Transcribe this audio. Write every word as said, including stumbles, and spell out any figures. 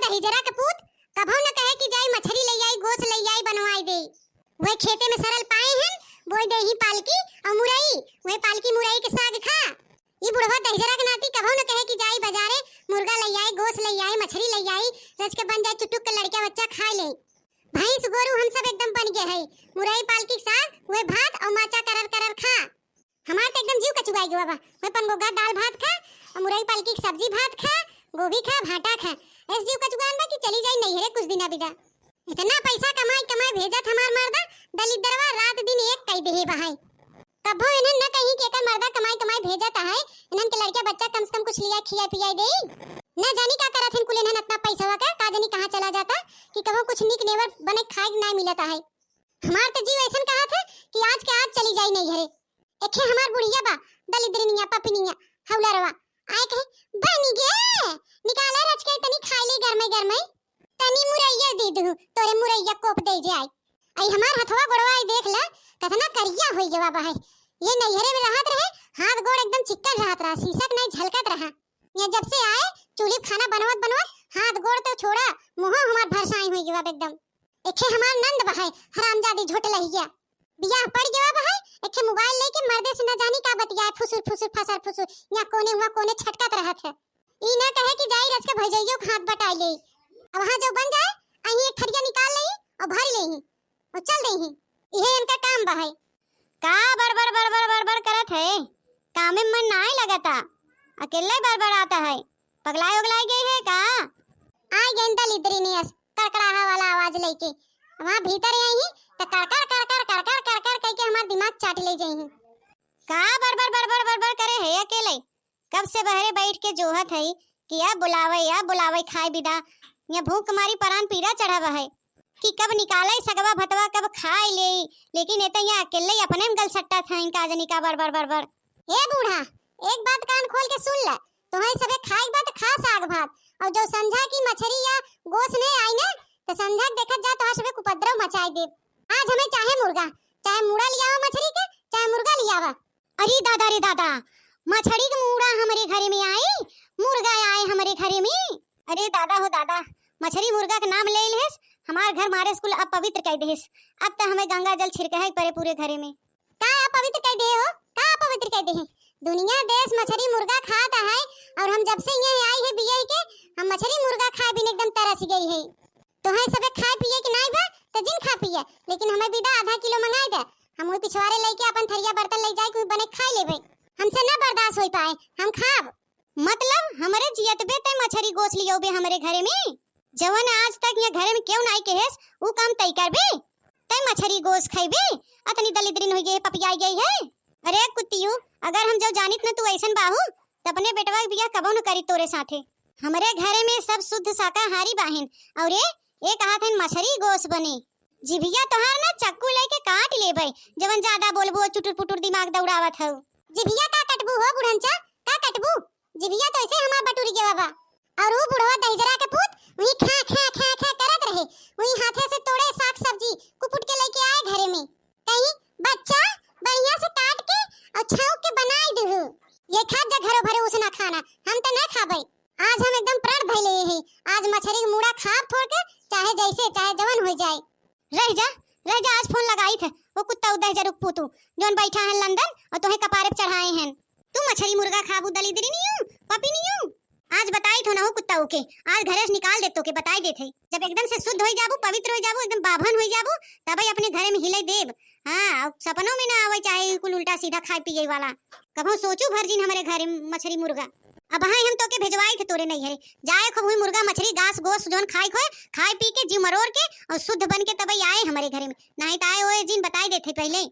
तहिजरा के पूत, कभउ न कहे कि जाई मछरी लइ आई, गोस लइ आई, बनवाई देई। वह खेते में सरल पाए हन, बोई देही पालकी अउ मुरई, वह पालकी मुरई के साग खा। ई बुढ़वा दहिजरा के नाती कभउ न कहे कि जाई बजारे, मुर्गा लइ आई, गोस लइ आई, मछरी लइ आई, रच के बन जाए चुटुक के लड़का बच्चा खाए ले। भैंस गोरू हम सब एकदम बन गए है, मुरई पालकी के साग, वह भात अउ माचा करर करर खा। हमार त एकदम जीव कचुआई गवा बा। वह पनगोगा दाल भात खा, अउ मुरई पालकी के सब्जी भात खा, गोभी खा, भाटा खा। ऐस जीव कचुआन बा कि चली जाई नैहरे कुछ दिना बिदा। इतना पैसा कमाई कमाई भेजत हमार मर्दा, दलिद्रवा रात दिन एक कई देहे बहाई। कभो इन्हन न कही कि एकर मर्दा कमाई कमाई भेजत है, इन्हन के लड़का बच्चा कम से कम कुछ लिया खिया पिया देई। न जानी का करत हन कुल इन्हन इतना पैसवा का, का जानी कहाँ चला जाता कि कभो कुछ निक नेवर बने खाए के ना मिलत है। हमार त जीव ऐसन कहत है कि आज के आज चली जाई नैहरे। एखे हमार बुढ़िया बा, दलिद्रिनिया, पपिनिया, हौलरवा, आए कहे, "बनी गे, निकाले रच के तनी खाई ले गरमे गरमे, तनी मुरैया दे दू, तोरे मुरैया कोप दे जाए।" आई हमार हथवा गोड़वा आई देख ले, कतना करिया होई गवा बा है। ये नैहरे में रहत रहे, हाथ गोड़ एकदम चिक्कन रहत रहा, शीशक नहीं झलकत रहा। ये जब से आए, चूल्ही पे खाना बनवत बनवत हाथ गोड़ तो छोड़ा, मुँह हमार भरसाई होई गवा एकदम। एखे हमार नंद बहाए, हरामजादी झोटलहिया। बियाह पड़ गवा बहाए, एखे मोबाइल लेके मर्दे से न जानी का बतियाए, फुसुर फुसुर फसर फुसुर, या कोने हुआ कोने छटकत रहत है। ई ना कहे कि जाई रच के भैजइयो के हाथ बटाई ले। अब वहाँ जो बन जाए, अहीं एक थरिया निकाल लेही अउ भर लेही अउ चल देही। इहे इनका काम बहाए। का बड़बड़ बड़बड़ बड़बड़ करत है? कामे में मन नाय लगता, अकेले बड़बड़ाता है। पगलाए उगलाए गई है का? आइ गइन दलिद्री नियस कड़कड़ाहा वाला आवाज लइके। वहाँ भीतर आई ही त कड़कड़ कड़कड़ कड़कड़ कड़कड़ कइके हमार दिमाग चाट ले जाई ही। का बड़बड़ बड़बड़ बड़बड़ करे है अकेले? कब से बहरे बैठ के जोहत है कि अब बुलावे, अब बुलावे खाए बिदा। या भूख मारी परान पीरा चढ़ावा है कि कब निकाले सगवा भतवा, कब खाए ले, लेकिन ये तो यहाँ अकेले ही अपने में गल सट्टा था इनका जनी का बड़बड़ बड़बड़। ए बूढ़ा, एक बात कान खोल के सुन ले, तोहे सबे खाए के बा त खा साग भात, और जो समझा कि मछरी या गोस नहीं आई ने, तो समझा के देखत जा तोहे सबे कुपद्रव मचाई देब। आज हमें चाहे मुर्गा, चाहे मूड़ा लियावा मछरी के, चाहे मुर्गा लियावा। अरे दादा रे दादा, मछरी के मूड़ा हमरे घरे में आई, मुर्गा आए हमरे घरे में। अरे दादा हो दादा, मछरी मुर्गा के नाम ले लेस, हमार घर मारे स्कूल अपवित्र कई देस। अब त हमें गंगा जल छिड़के है परे पूरे घरे में। का अपवित्र कई दे हो, का अपवित्र कई दे है? दुनिया देश मछरी मुर्गा खात है, और हम जब से यहाँ आई है बियाह के, हम मछरी मुर्गा खाए बिन एकदम तरस गई है। तोहे सबे खाए पिए के नाई बा, त जिन खा पिए, लेकिन हमें बिदा आधा किलो मंगाई दे। हम वही पिछवारे लेके अपन थरिया बर्तन ले जाए, कोई बने खाए लेबे। हमसे ना बर्दाश्त होई पाए, हम खाब। मतलब हमरे जियतबे तै मछरी गोस लियोबे हमरे घरे में? जवन आज तक ये घरे में केहू नाई कहेस, ऊ काम तै करबे? तै मछरी गोस खइबे? अतनी दलिद्रिन होई गई है, पपियाई गई है। अरे कुत्तियू, अगर हम जो जानित न तू ऐसन बाहू, त अपने बेटवा के बियाह कबो न करी तोरे साथे। हमरे घरे में सब शुद्ध शाकाहारी बाहिन, और ये, ये कहा थे मछरी गोस बने। जिभिया तोहार ना चक्कू लेके काट लेबै, जवन ज्यादा बोलबू और चुटुर पुटुर दिमाग दौड़ावत हऊ। जिभिया का कटबू हो बुढ़नचा, का कटबू? जिभिया तो ऐसे हमार बटुरी के बाबा। और वो बुढ़वा दहिजरा के पूत वही खा खा खा खा करत रहे, वही हाथे से तोड़े साग सब्जी कुपुट के लेके आए घरे में। कहीं बच्चा बढ़िया से काट के और छौंक के बनाई दू। ये खात जा घरो भरे उसना खाना, हम तो ना खाबे। आज हम एकदम प्रण धइले ही, आज मछरी के मूड़ा खाब फोड़ के, चाहे जैसे चाहे जवन हो जाए। रह जा, रह जा, आज फोन लगाई थे वो कुत्ता उ दहिजरा के पूत, जौन बैठा है लंदन और तोहे कपारे पे चढ़ाए हैं। तू मछरी मुर्गा खाबू दलिद्री नियू, पपी नियू। आज बताई थो ना हो कुत्ता ओके, आज घरे से निकाल दे तोके, बताई देत है। जब एकदम से शुद्ध होई जाबू, पवित्र होई जाबू, एकदम बाभन होई जाबू, तबे अपने घरे में हिलाई देब। हाँ, अब सपनों में ना आवे चाहे कुल उल्टा सीधा खाए पिए वाला। कभो सोचू भर जिन हमरे घरे में मछरी मुर्गा। अब हाँ हम तोके भेजवाई थे तोरे नैहरे, जाए खूब हुई मुर्गा मछरी घास गोस जौन खाए खोए, खाए पी के जीव मरोड़ के और शुद्ध बन के तबे आए हमरे घरे में, नहीं तो आए ओए जिन बताई देत है पहले।